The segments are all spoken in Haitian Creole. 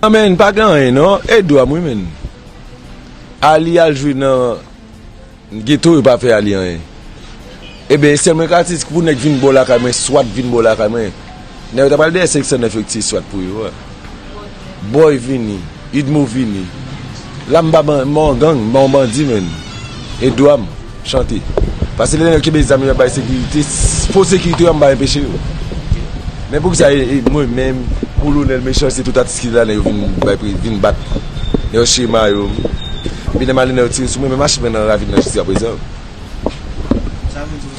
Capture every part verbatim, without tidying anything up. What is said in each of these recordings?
Amèn, pa gen anyen non, e dwa m wi menn. Ali al jwe nan geto, yo pa fè Ali anyen. Ebyen, sèlman Katis pou nèg vin bò lakay mwen, swat vin bò lakay mwen. Nèg yo ta pral dèyè senk san nèf yo ki tiye swat pou yo a. Bòy vini, Idmo vini. La m pa ban-, m pa yon gang, m pa yon bandi menn. E dwa m chante. Paske lè nèg yo kenbe zam yo ap bay sekirite, fo sekirite yo a m pa enpeche yo. Men poukisa e, e mwen menm, Kolonèl Mechan, se tout atis ki la, nèg yo vin bay pri, vin bat. Nèg yo chire mayo m. Epi lè m ale nèg yo tire sou mwen, men machin mwen nan ravin nan jiskaprezan.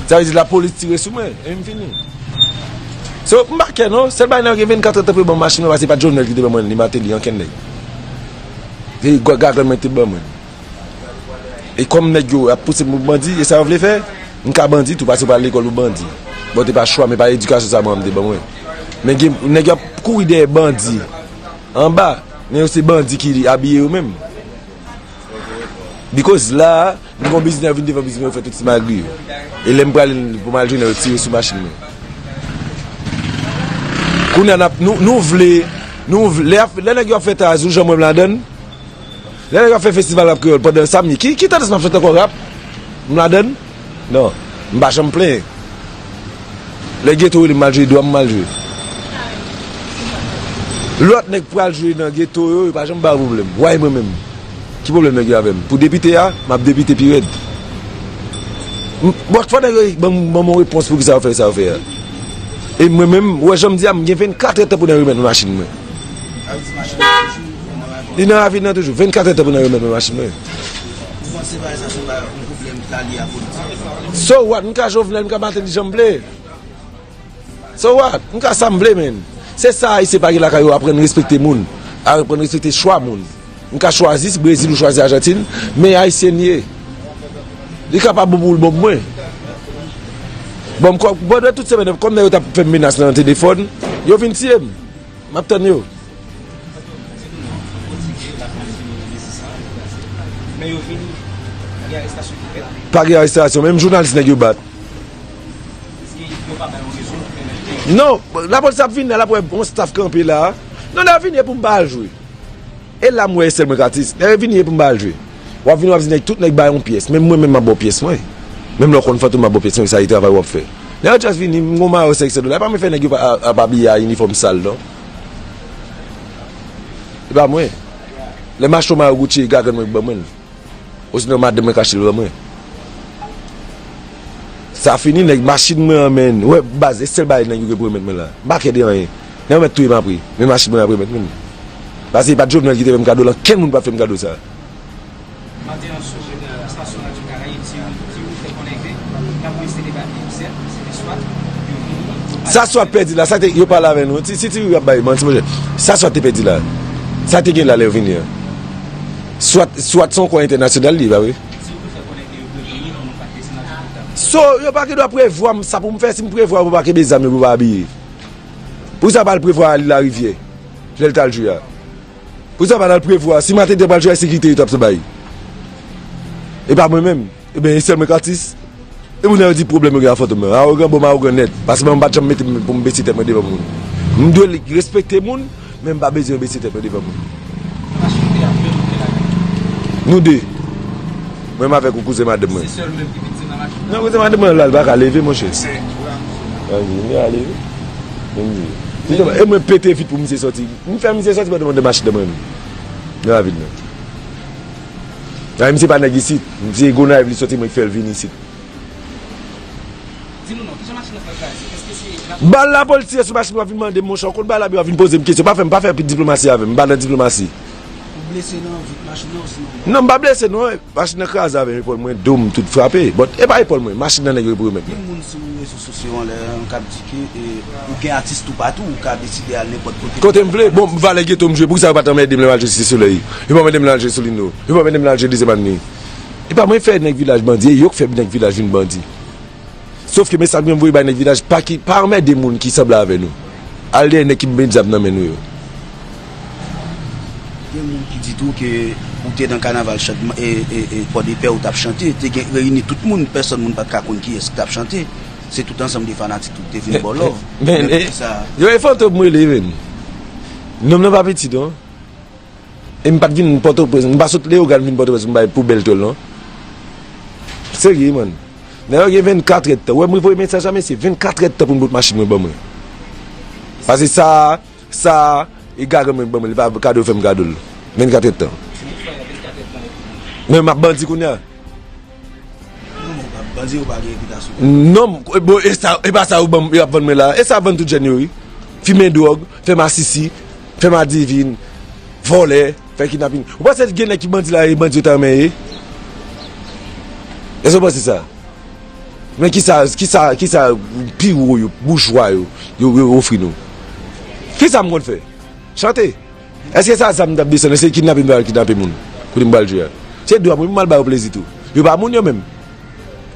Sa vle di lapolis tire sou mwen, e m fini. So, m pa kè non, sèl bagay nèg yo gen vennkat èdtan pou yo ban m machin mwen, paske pa t Jovenel ki te ban mwen li, Martelly, ankenn nèg. Se gagòt mwen ki te ban mwen. E kòm nèg yo ap pouse m pou bandi, e sa yo vle fè, m ka bandi tou, paske yo pa al lekòl pou bandi. Bon, te pa chwa, men pa edikasyon sa manman m te ban mwen. Men gen nèg yo ap kouri dèyè bandi anba, men yo se bandi ki abiye yo menm. Because la a, m gon biznis, nèg yo vin devan biznis mwen, yo fè tout ti magri yo. E lè m prale pou m al jwenn yo, yo tire sou machin mwen. Kounye a n ap, nou, nou vle, nou vle, lè, lè nèg yo ap fè taz, ou janm wè m ladann? Lè nèg yo ap fè festival rap kreyòl pandan samdi, ki, ki tandans m ap fè ankò rap? M ladann? Non, m pa janm plenyen. Lè geto rele m al jwe, dwa m m al jwe. Lòt nèg pral jwe nan geto yo, yo pa janm ba yo pwoblèm. Why mwen menm? Ki pwoblèm nèg yo avè m? Pou depite a, m ap depite pi rèd. M, bon, fò nèg yo ban m, ban m yon repons poukisa yo fè sa yo fè a. E mwen menm, ou wè jan m di a, m gen vennkat èdtan pou nèg remèt mwen machin mwen. Li nan ravin nan toujou. Vennkat èdtan pou nèg remèt mwen machin mwen. Ou panse bagay sa se yon pwoblèm k ta lye a politik? So what? M ka Jovenel, m ka Martelly jan m vle. So what? M ka sa m vle, menn. Se sa Ayisyen pa gen lakay yo, aprann respekte moun. Aprann respekte chwa moun. M ka chwazi Brezil ou chwazi Ajantin, men Ayisyen li ye. Li kapab bon pou l bon pou mwen. Bon, m kò, bon, tout semèn, kòm nèg yo t ap fè m menas nan telefòn, yo vin tiye m. M ap tann yo. Men yo vini, pa gen arestasyon ki fèt. Pa gen arestasyon, menm jounalis nèg yo bat. Èske yo pa bay yon rezon pou fè nèg yo? Non, lapolis ap vini la, l ap wè yon staff kanpe la. Non, lè yo vini, e pou m pa al jwe. E la m wè e sèl mwen k atis. Lè yo vini, e pou m pa al jwe. W ap vini, w ap di nèg, tout nèg bay yon pyès. Menm mwen menm, m ap ba w pyès mwen. Menm lè w konn Fantom, m ap ba w pyès mwen, sa e travay w ap fè. Lè yo just vini, m gon mayo senk san dola. E pa mwen fè nèg yo pa, ap abiye a inifòm sal, non. E pa mwen. Lè m achte yon mayo Gucci, e gagòt mwen ki ban mwen l. Osinon madanm mwen k achte l ban mwen. Sa fini, nèg, machin mwen an, menn. Ou wè, baz, e sèl bagay nèg yo gen pou remèt mwen la. M pa kè de anyen. Nèg yo mèt touye m apre. Men machin mwen ap remèt mwen. Paske e pa t Jovenel ki te fè m kado l, ankenn moun pa t fè m kado sa. Maten an, sou estasyon Radyo Karayib, Ti Wi, Ti Wi fè konnen ke lapolis te debake, sèt, se te swat, yo vini. Sa swat pèdi la, sa te, yo pale avè nou. Si, si Ti Wi ap bay manti, monchè. Sa swat te pèdi la. Sa te gen la lè yo vini an. Swat, swat se yon kò entènasyonal li, pa vre? So, yo pa gen dwa prevwa m sa pou m fè, si m prevwa yo pou pa kenbe zam yo, pou pa abiye. Poukisa yo pa al prevwa Ali Larivyè, lè l t al jwe a? Poukisa yo pa t al prevwa, si Maten te pral jwe a, sekirite yo t ap bay. E pa mwen menm. Ebyen, e sèl mwen k atis. E moun nan yo di pwoblèm yo gen a Fantom nan. Awogan, bon, m awogan nèt. Paske mwen m pa t janm mete m pou m bese tèt mwen devan moun. M dwe respekte moun, men m pa bezwen bese tèt mwen devan moun. Nou de. Mwen menm avèk yon kouzen madanm mwen. Non, kouzen madanm mwen la, li pa ka leve, monchè. Anvi, li a leve. Li di. E mwen pete vit pou misye sòti. M fè misye sòti pandan mwen de machin nan mwen menm. Nan ravin nan. Nan misye pa nèg isit. Misye Gonayiv li sòti, mwen k fè l vin isit. Di nou non, kijan machin nan fè kraze? Èske se lapolis? Bal lapolis tire sou machin, w ap vin mande m, monchè, w konn bal la, w ap vin poze m kesyon. Pa fè m, pa fè diplomasi avè m, m pa nan diplomasi. Ou blese nan vit machin nan osinon? Non, m pa blese non, machin nan kraze avè m, epòl mwen, do m tout frape. But e pa epòl mwen, machin nan nèg yo pou remèt mwen. Gen moun sou rezo sosyo an lè an k ap di ke, e, ou gen atis toupatou, ou ka deside al nenpòt kote. Kote m vle, bon, valè geto m jwe, poukisa yo pa t anmède m lè m al jwe Site Solèy? Yo pa anmède m lè m al jwe Solino, yo pa anmède m lè m al jwe Dezyèm Avni. E pa mwen fè nèg vilaj bandi, e yo k fè nèg vilaj vin bandi. Sòf ke mesaj mwen voye bay nèg vilaj, pa ki, pa anmède moun ki sanble avè nou. Al dèyè nèg ki met zam nan men nou yo. Gen moun ki di tou ke ou te nan kanaval chan-, e, e, e, Pòdepè, ou t ap chante, te gen reyini tout moun, pèsòn moun pa t ka konn kiyès ki t ap chante. Se tout ansanm de fanatik tou ki te vin ba w love. Men, men, men, e, sa, yo e Fantom m rele, men. Nonm nan pa piti non. E m pa t vin Pòtoprens, m pa sot Leyogàn vin Pòtoprens pou m bay pou bèl tòl, non. Serye, man. Nèg yo gen vennkatrè tan. Ou wè, mwen voye mesaj a mesye, vennkatrè tan pou m pot machin mwen ban mwen. Pase sa, sa, e gagan mwen ban mwen, li pa kado, fè m kado l. Vennkatrè tan. Men m ap bandi kounye a. Non, men w pa bandi, ou pa gen repitasyon. Non, bon, e sa, e pa sa yo ban m, y ap vann mwen la. E sa vann tout jèn yo, wi. Fimen dwòg, fè masisi, fè madivin, vòlè, fè kidnapin. Ou panse gen nèg ki bandi la, e bandi yo ta renmen ye? Èske w panse sa? Men kisa, kisa, kisa pi wo yo, boujwa yo, yo, yo ofri nou? Kisa m konn fè? Chante. Èske sa zam m t ap desann? Èske kidnape m pral kidnape moun? Kote m pral jwe a? Se dwa mwen pou m al ba yo plezi tou. Yo pa moun yo menm.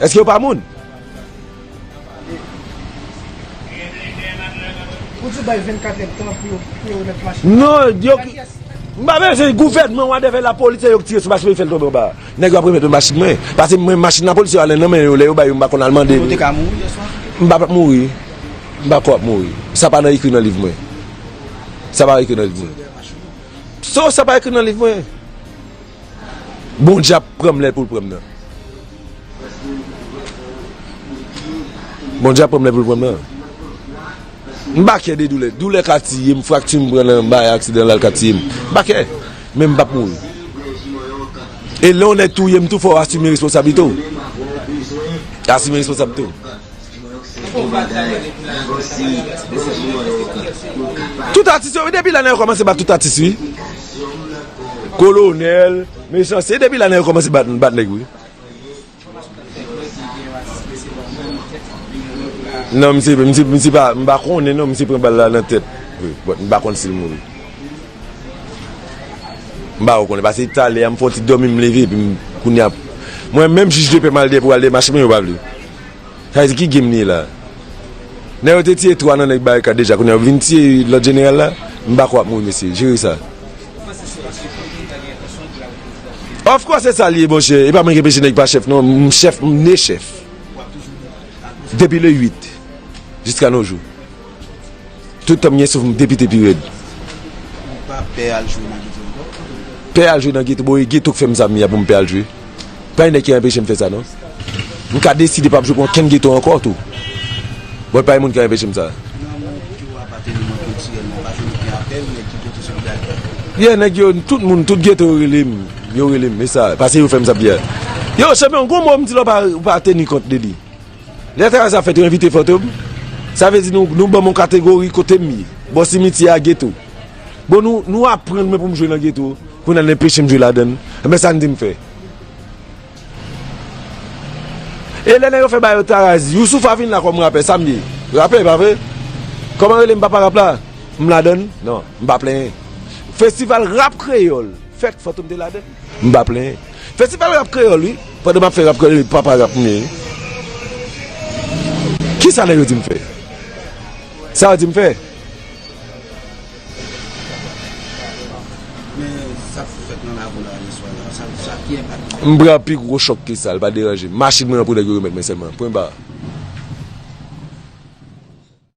Èske yo pa moun? Ou di w bay vennkatrè tan pou yo, pou yo remèt machin. Non, yo, m pa bezwen gouvènman, whatever, lapolis, se yo k tire sou machin mwen, fè l tonbe anba. Nèg yo ap remèt mwen machin mwen. Pase mwen, machin lapolis yo ale nan men yo, lè yo bay yo, m pa konn al mande. Ou te ka mouri yè swa? M pa p ap mouri. M pa kwè w ap mouri. Sa pa nan ekri nan liv mwen. Sa pa ekri nan liv mwen. So, sa pa ekri nan liv mwen. Bondye ap pran m lè pou l pran m nan. Bondye ap pran m lè pou l pran m nan. M pa kè de doulè. Doulè ka tiye m, frakti m pran nan bay aksidan la, l ka tiye m. M pa kè. Men m p ap mouri. E lè yon nèg touye m tou, fò w asime responsablite w. Asime responsablite w. Tout atis yo, wi, depi la nèg yo kòmanse bat tout atis, wi. Kolonèl, mechanste, depi la nèg yo kòmanse bat, bat nèg, wi. Non, misye, misye, misye pa, m pa konnen non, misye pran bal la nan tèt. Wi, but m pa konn si l mouri. M pa konnen, paske talè a m fè yon ti dòmi, m leve, epi m, kounye a, mwen menm jij de pè m al dèyè pou al dèyè machin mwen, yo pa vle. Sa vle di ki game li ye la? Nèg yo te tiye twa nan nèg barikad deja, kounye a yo vin tiye lòt jeneral la? M pa kwè w ap mouri, mesye. Jere sa. Of course, se sa l ye, monchè. E pa mwen ki enpeche nèg pa chèf, non. M chèf, m ne chèf. Depi le uit, jiska nos jours. Tout tan m gen souf, m depite pi rèd. Ou pa pè al jwe nan geto ankò? Pè al jwe nan geto, bon, e geto k fè m sa m ye a pou m pè al jwe. Pa gen nèg ki anpeche m fè sa, non. M ka deside p ap jwe pou okenn geto ankò, tou. Bon, pa gen moun ki anpeche m sa. Nan moun ki w aparteni nan kiltirèlman, pa jwenn okenn apèl, nèg ki pote solidarite? Yeah, nèg yo, tout moun, tout geto yo rele m. Yo rele m, e sa, paske yo fè m sa m ye a. Yo, chanpyon, gon mo m di la w pa, ou pa teni kont de li. Lè travay sa fèt, yo envite Fantom. Sa vle di nou, nou ban m yon kategori kote m ye. Bò simityè a, geto. Bon, nou, nou aprann mwen pou m jwe nan geto. Kounye a, n enpeche m jwe ladann. Enben, sa n di m fè? E lè nèg yo fè ba yo Taraz, Youssoupha vin la kòm rapè, sa m ye? Rapè, pa vre? Kòman rele m papa rap la? M ladann? Non, m pa plenyen. Festival rap kreyòl, fèk Fantom te ladann? M pa plenyen. Festival rap kreyòl, wi. Pandan m ap fè rap kreyòl, papa rap m ye, wi. Kisa nèg yo di m fè? Sa yo di m fè? Men sa k fèt nan lakou la yè swa la, sa, sa ki enpak li fè? M pran pi gwo chòk ke sa, l pa deranje m. Machin mwen an pou nèg yo remèt mwen sèlman. Pwen ba.